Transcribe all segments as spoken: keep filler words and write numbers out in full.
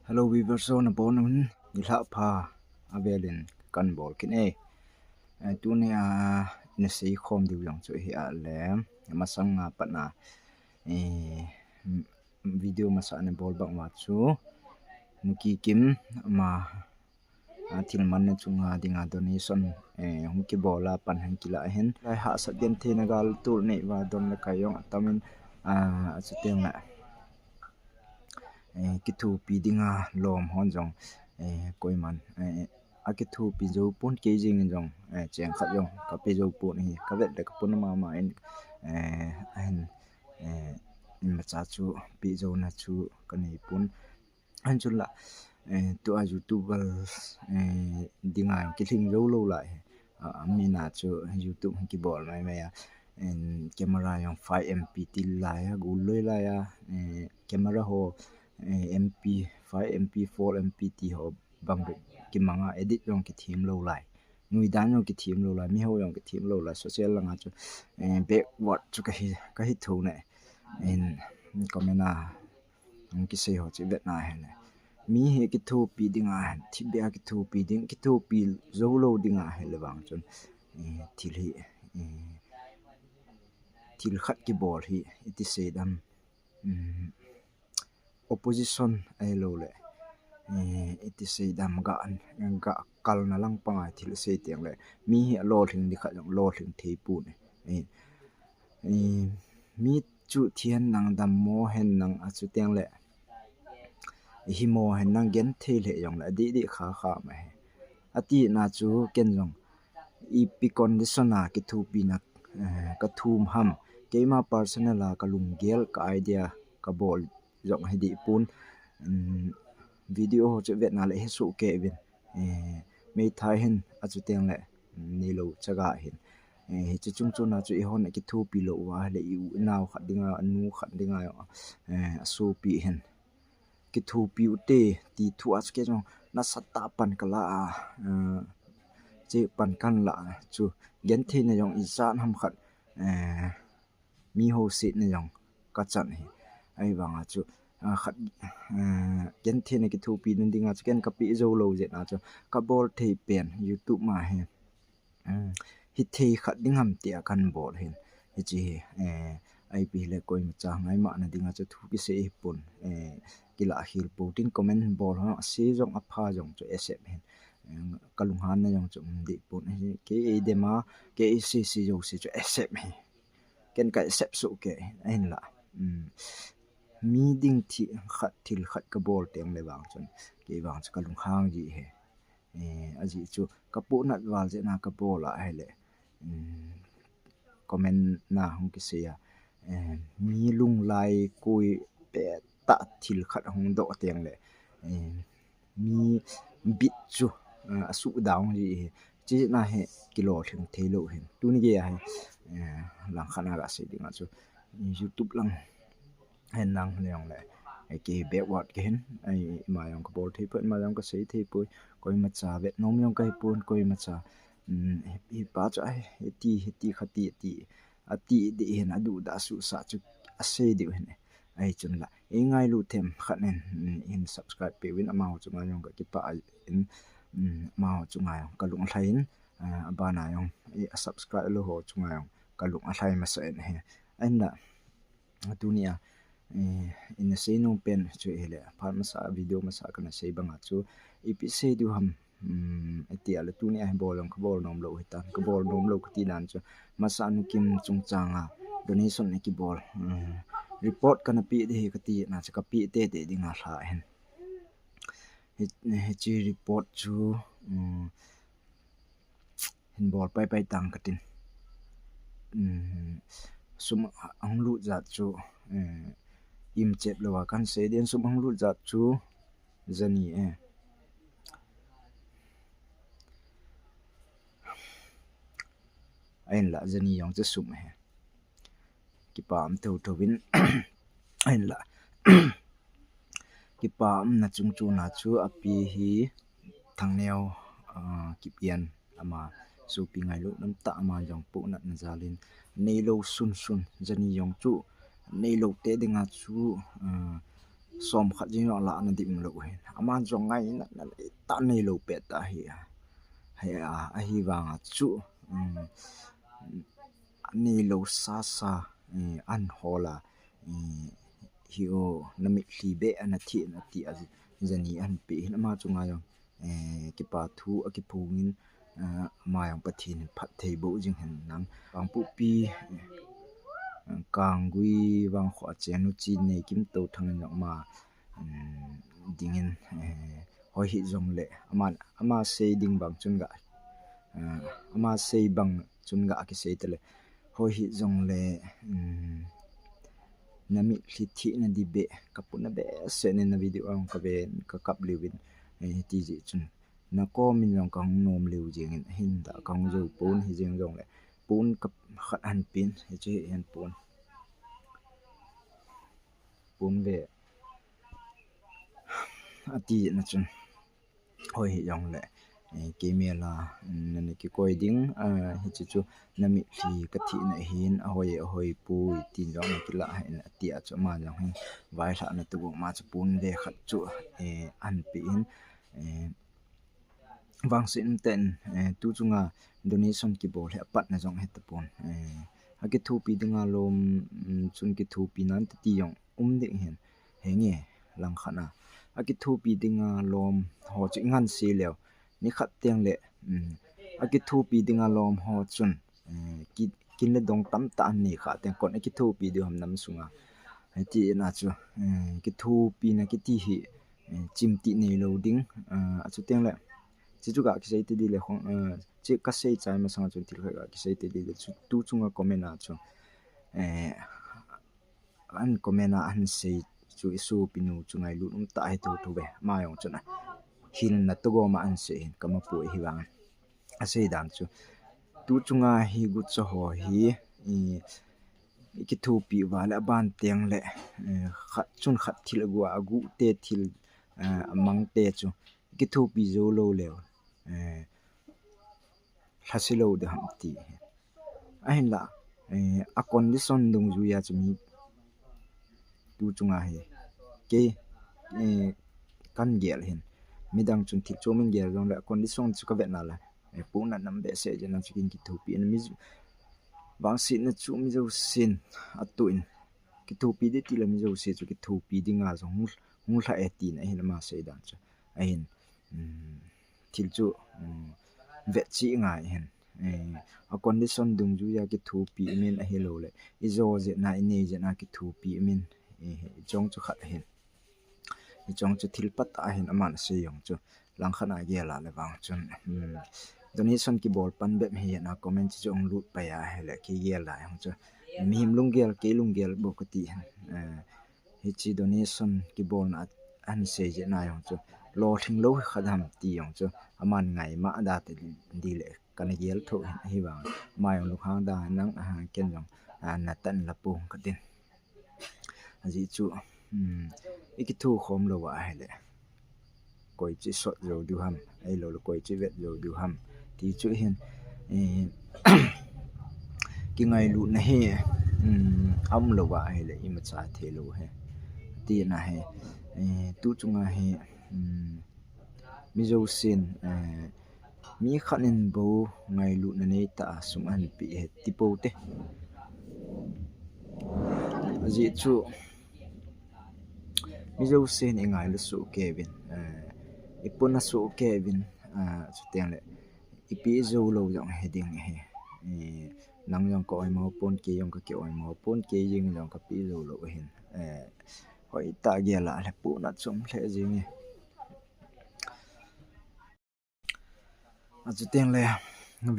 Hello viewers, so nabonun nilhah pha avelin kan bol kit e. Eh, tunia ina seikhom diu jong chu hi a le, masang a pat na, eh, video masa ana bol bang uva chu Nu Kikim ama, a, thil manna chunga dinga donation, eh, hung kibol a pan hung kilah ahin. Lai hahsat gentheina gal tol nei uva don le kai jong atamin, a, achuteng le, eh, kithopi dinga lom hon jong, eh, koiman, eh, akithopi jou pon, kei jeng in jong, eh, cheng khat jong kape jou pon ahi, kavet le kapuna mama in, eh, ahin, eh, imacha chu pe jouna chu kanei pon. Ahin chun la, eh, tua YouTuber, eh, dinga kilhing jou lou lai hi. A, amina chu YouTube hung kibol mai mai a. En, camera jong five MP til lai a, gul loi lai a, eh, camera ho, eh, MP, five MP, four MP ti ho bang beh kimang a, edit jong kithem lou lai. Nui dan jong kithem lou lai, miho jong kithem lou lai, social langa chu, eh, backward chu kahi, kahi thou ne. En, comment a hung kisei ho chu vetna hile, mi hi kithopi dinga hin, thipbeh a kithopi ding, kithopi jou lou dinga hile vang chun, eh, thil hi, eh, thil khat kibol hi iti sei dam, um, opposition ahilou le, eh, iti sei dam, ga, ga kalna lang panga thil sei teng le, mi hi alolhing ding khat jong lolhing thei pon e. Eh, eh, mi chu thi hen lang, dammo hen lang, achuteng le himo hen lang, genthei le jong le adih dih kha kha ma hi. Atina chu ken jong ipi condition a kithopina, eh, kathum ham, keima personal a kalunggel, ka idea kabol jong hi dih pon, um, video ho chu vetna le hesoh kei uvin, eh, meithai hin, achuteng le, um, neilou chaga hin, eh, hiche chung chuna chu eihon akithopi lou uva le, i u inao khat dinga, anu khat dinga, eh, asopi hin kithopi ute ti thu a chu kei jong nasatah pan kala a, eh, che pan kan la chu gentheina jong ijat ham khat, eh, mi ho setna jong kachan hi. Ahivanga chu, ah, khat, ah, gentheina kithopi na dinga chu ken kape jou lou jeh a chu kabol thei pen YouTube ma hi, um, hithei khat ding ham tia kan bol hin. Hiche hi, eh, ipi hile koimacha ngaimana dinga chu thu kisei hi pon, eh, kilah khel pou tin, comment bol ho, ase jong apha jong chu accept hin. Eh, kalunghanna jong chu um deh pon hi, kei eidem a, kei eisei sei jouse chu accept hi. Ken ka accept soh kei, ahinla, um, mi ding thil khat, thil khat kabol teng le vang chun, kei vang chu kalunghang ji hi. Eh, ajeh chu kapohnat val jeh a kabol a hile, um, comment na hung kisei a, eh, mi lunglai koi pettah thil khat hung doh teng le, eh, mi bit chu, eh, asuh down ji hi. Hiche na hi kilolhing thei lou hin. Tuni gei a hi, eh, langkhat a gasei dinga chu YouTube lang hen lang le jong le, eh, kei backward kahin, ima jong kabol thei poi, ima jong kasei thei poi, koimacha vet nom jong kahi pon, koimacha, um, hi, hipa chu ahi, hiti, hiti, khati, ti, ati deh hin, aduh da asuhsah chu asei diu hin. Ahi chun la, eingailu them khat in, um, hin subscribe peuvin, amaho chunga jong kakipah in, um, amaho chunga jong kalung alhai in, ah, abana jong, eh, asubscribe lou ho chunga jong kalung alhai masa in ahi. Ahinla, tunia, eh, ina seinom pen chu hile, phat masa, video masa kana sei banga chu, ipi sei diu ham, um, iti a le tunia hi bol jong kabol nom lou hitan, kabol nom lou kati dan chu, masa Nu Kim chungchanga donation akibol, um, report kana pe ding hi kati na chu kape tete dinga lha hin. Hi, hiche report chu, um, hin bol pai pai tang katin. Um, sum ahung lut jat chu, eh, imchep louva kan sei ding, sum ahung lut jat chu jani e. Ahinla jani jong chu sum ahi. Kipa um thotho in, ahinla, kipa umna chungchona chu api hi Thangneo, ah, Kipian, ama sopi ngailut namtah, ama jong pohnatna jalin neilou sunsun, jani jong chu neilou te dinga chu, ah, som khat jing jong la ana dim lou hin. Aman jong ngaina na ta nei lou pet ta hi. Hi a, ahivanga chu, um, nei lou sasa, eh, an hola, eh, hi o, na mitlhi be ana thi na ti a, jani an pe hin ama chu ngai jong, eh, kipa thu a kiphongin, eh, ama jong Pathen in phatthei boh jing hen lang. Vangpupi, eh, Kanggui vangkho a chenu chi nei Kimtothang in jong ama, um, dingin, eh, hoi hi jongle, ama, ama sei ding bang chun ga, eh, ama sei bang chun ga kisei tale. Hoi hi jongle, um, na mitlhi thi na di be, ka puna be se ne na video ang ka ve, ka kap liu vin, eh, ti ji chun. Na komin jong ka hung nom liu jingin, hin da ka hung jou pon hi jing jongle. Pon ka khat han pin, hi chu hi han pon. Pon ve. Ati na chun. Hoi hi jongle. Eh, kei mela, mm, na ni kikoi ding, ah, hi chu chu na mitlhi ka thi na hin, ahoi, ahoi pui, tin jong na kila hin, ati a chu ama jong hin, vaihla na tu ma chu pon ve khat chu, eh, an pi in, eh, vangsin ten, eh, tu chunga donation kibol hi apat na jong hi tapon, eh, a kithopi dinga lom, mm, chun kithopi nan ti jong um ding hin. Henge, langkhat a. A kithopi dinga lom ho chu i ngan se leu. Ni khat teng le, um, a kithopi dinga lom ho chun, eh, ki, kin le dong tam ta an nei kha teng kon a kithopi diu ham nam sunga. Hiti na chu, eh, kithopi na kiti hi, eh, chim ti nei lou ding, eh, a chu teng le. Chi chu ga kisei ti di le khong, eh, chi ka sei chai masang chu thil kha ga kisei ti di le chu tu chunga comment a chu. Eh, an comment a an sei chu i sopinu chu ngailut um ta hi thu thu ve. Ama jong chun a hilna to gom a an sei hin ka ma pu hi vang. A sei dan chu. Tu chunga hi gucha ho hi i, i kithopi uva le aban teng le, eh, khat chun khat thil agu a, agu te thil, eh, amang te chu. I kithopi jou lou leu. Eh, lhase lou ding ham ti. Ahinla, eh, a condition dungjuia chu mi tu chunga hi. Kei, eh, kan gel hin. Midang chun thil chu min gel jongle a condition chu ka vet na le. Eh, puna nam be se jena chu kin kithopi in mi ju-, vangsin na chu mi jousen a tu in. Kithopi di ti le mi jouse chu kithopi dinga jong hung, hung lha e ti na hin ama sei dan chu. Ahin, um, thil chu, um, vet chi ngai hin. Eh, a condition dungjuia kithopi min ahi lou le. I jo jena, i nei jena kithopi min. Eh, i chong chu khat ahin. I chong chu thil pat ahin aman sei jong chu. Langkhat a gel a le vang chun. Hmm. Donation kibol pan bep hi na comment chu hung lut pai a hi le kigel a jong chu. Mihem lunggel, kei lunggel bou ka ti hin. Eh, hichi donation kibolna an sei jena jong chu. Lolhing lou hi khat ham ti jong chu. Aman ngai ma da te di le. Kana gel tho hi vang. Ama jong lunghang da nang a ken jong, ah, na tan la pung ka tin. Ajeh chu, um, i kithu khom lou a hi le. Koi chi sot jou diu ham, ahilou le koi chi vet jou diu ham. Ti chu hin, eh, kingailutna hi, um, um lou a hi le, imacha thei lou hi. Ti na hi, eh, tu chunga hi, um, mi jousen, eh, mi khat in bou ngailutna nei ta a sum ahin pe hi ti pou te. Ajeh chu mi jousen i ngailu soh kei uvin, eh, i puna soh kei uvin, eh, chuteng le i pe jou lou jong hi ding hi. Eh, nang jong ka oimo pon, kei jong ka ki oimo pon, kei jeng jong ka pe jou lou hin. Eh, hoi ta gel a le puna chom le jing hi. Achuteng le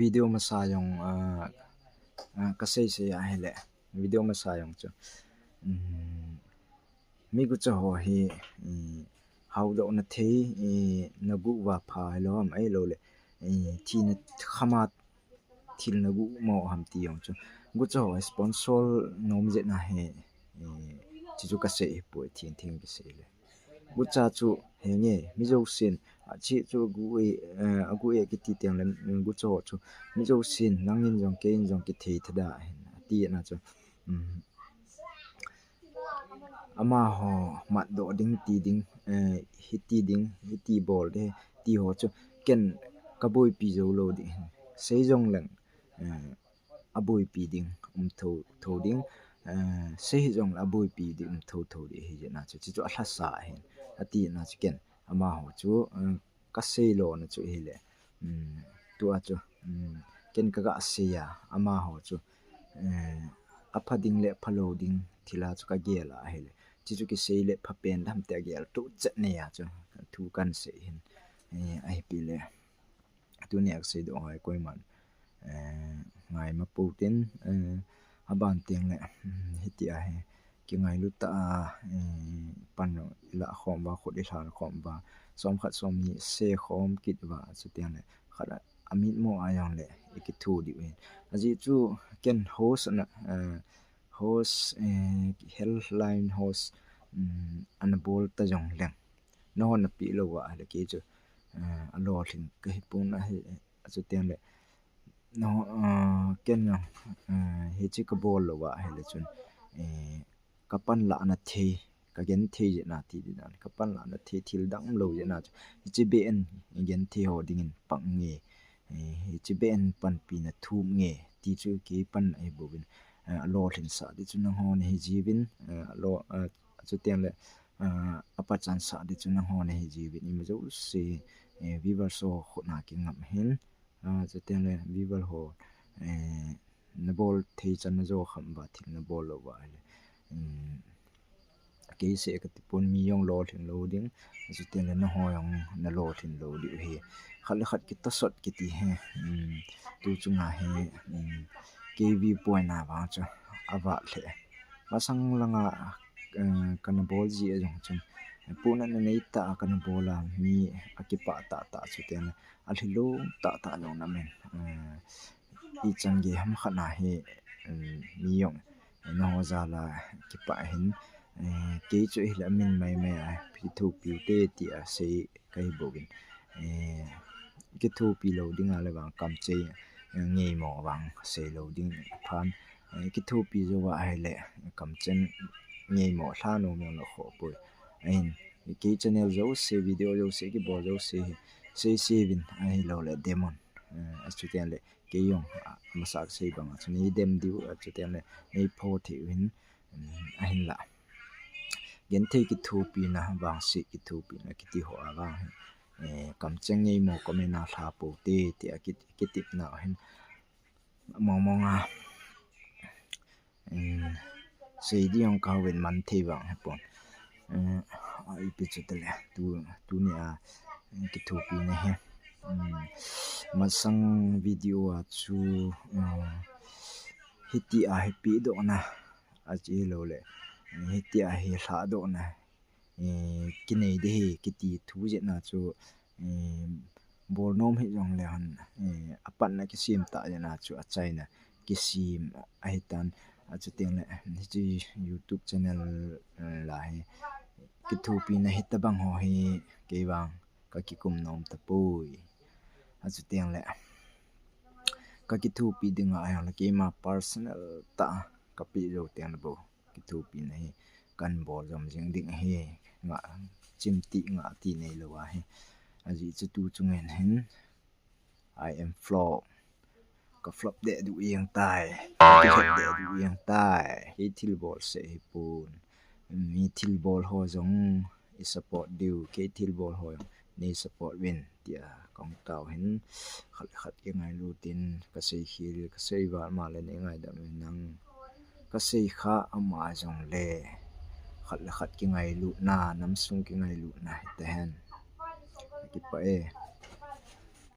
video masa jong, ah, ah, ka sei sei a hi le video masa jong chu, um, mi gucha ho hi, um, hao doh na thei, um, na gu uva pha hilou ham ahilou le, um, thina khama thil na gu mo ham ti jong chu. Gucha ho sponsor nom jeh na hi, um, chi chu ka sei hi poi, thing thing ka sei le. Gucha chu henge, mi jousen, achi chu agu e, eh, agu e kiti teng le, mm, gucha ho chu, mi jousen, nangin jong, keiin jong, kithei thada hin, ati na chu, mm. amaho matdoh ding ti ding, eh, hiti ding, hiti bol ding, ti ho chu ken kaboipi jou lou ding. Sei jongleng, eh, aboipi ding um thotho ding, eh, sei hijongleh aboipi ding um thotho ding ahi jeh a chu, chuchu alhasa ahin, ati na chu ken amaho chu, eh, kasei lona chu ahile, um, tua chu, um, ken kaga sei a, amaho chu, eh, apha ding le phalou ding thil a chu kagel a ahile, chuchu kisei le phapen dam te agel tu chet nei a chu thu kahin sei ahin, eh, ahipi le. Tunia kasei doh ho hi koiman, eh, ngai ma pou tin, eh, aban teng le, um, hiti ahi, kingailut tah a, eh, pan ilah khom uva, khut ilhan khom uva, som khat som ni se khom kit uva, chuteng le khat a, amit mo a jong le ikithu diu ahin. Ajeh chu ken host ana, eh, host, eh, Healthline host, um, ana bol ta jongleng, nahon napeh lou uva ahile kei chu, eh, alolhin kahi pon ahi, chuteng le, naho, eh, ken jong, eh, hiche kabol lou uva ahile chun, eh, kapanlahna thei, kagenthei jeh a ti ding dan, kapanlahna thei thil dang umlou jeh a chu, hiche beh in genthei ho dingin pang nge, eh, hiche beh in panpina thum nge, ti chu kei panna ahi bouvin, eh, alolhinsah ding chu nangho nahi jiuvin, eh, alo, eh, chuteng le, eh, apachansah ding chu nangho nahi jiuvin, ima jouse, eh, viewers ho khut a kingam ahin, ah, chuteng le viewer ho, eh, nabol thei chan najo kham uva, thil nabol lou uva ahile, um, kei seh kati pon, mi jong lolhin lou ding, chuteng le nangho jong nalolhin lou diu ahi. Khat le khat kitosot kiti hi, um, tu chunga hi, um, kei viewpoint a vang chu avat lheh. Masang langa, eh, kana bol ji a jong chun, eh, pohnatna nei tah a kana bol a, mi akipah tahtah, chuteng le alhilou tahtah jong namin, eh, ichan gei ham khat a hi, um, mi jong, eh, nangho jal a kipah ahin, eh, kei chu ahile amin maimai a kithopi u te tia sei kahi bouvin, eh, kithopi lou ding a le vang kamcheng, eh, ngeimo vang sei lou ding phan, eh, kithopi jou uva ahile kamcheng ngeimo lha nom jong la khoh poi. Ahin, kei channel jouse, video jouse, kibol jouse hi, sei seuvin ahilou le demon, eh, achuteng le kei jong, ah, amasa kasei bang a chu nei dem diu, achuteng le nei pho thei uvin, um, ahinla genthei kithopina, vangset kithopina kiti ho a vang hi, eh, kamcheng ngeimo comment a lha pou te, tia ki, kitepna ahin, mong mong a, um, sei ding jong kahouvin man thei vang hipon. Eh, ipi chu tile, tu, tunia, eh, kithopina hi, um, masang video a chu, um, hitia hi pehdohna, achulou le, eh, hitia hi lhahdohna, eh, kinei ding ahi kiti thu jeh a chu, eh, bol nom hijong le hon, eh, apatna kisem tah jeh a chu achaina kisem ahitan, achuteng le hiche YouTube channel, eh, la hi kithopina hitabang ho hi kei vang kakikum nom tapoi. Achuteng le kakithopi ding a ahile keima personal tah a kapeh jou teng le bou kithopina hi kahin bol jom jing ding ahi, ngah, chimtih ngah ti neilou ahi. Ajeh chu tu chunga hin, I am flop. Ka flop deh duh jeng tai. Ka kihet deh duh jeng tai. Kei thilbol seh hipon. Mi thilbol ho jong i support diu. Kei thilbol ho jong nei support uvin, tia kahung tao hin. Khat le khat kingailut in, kasei khel, kasei val ma le nei ngaidam uvin lang. Kasei kha ama jong le. Khat le khat kingailutna, namsung kingailutna hitahen. Kipah e.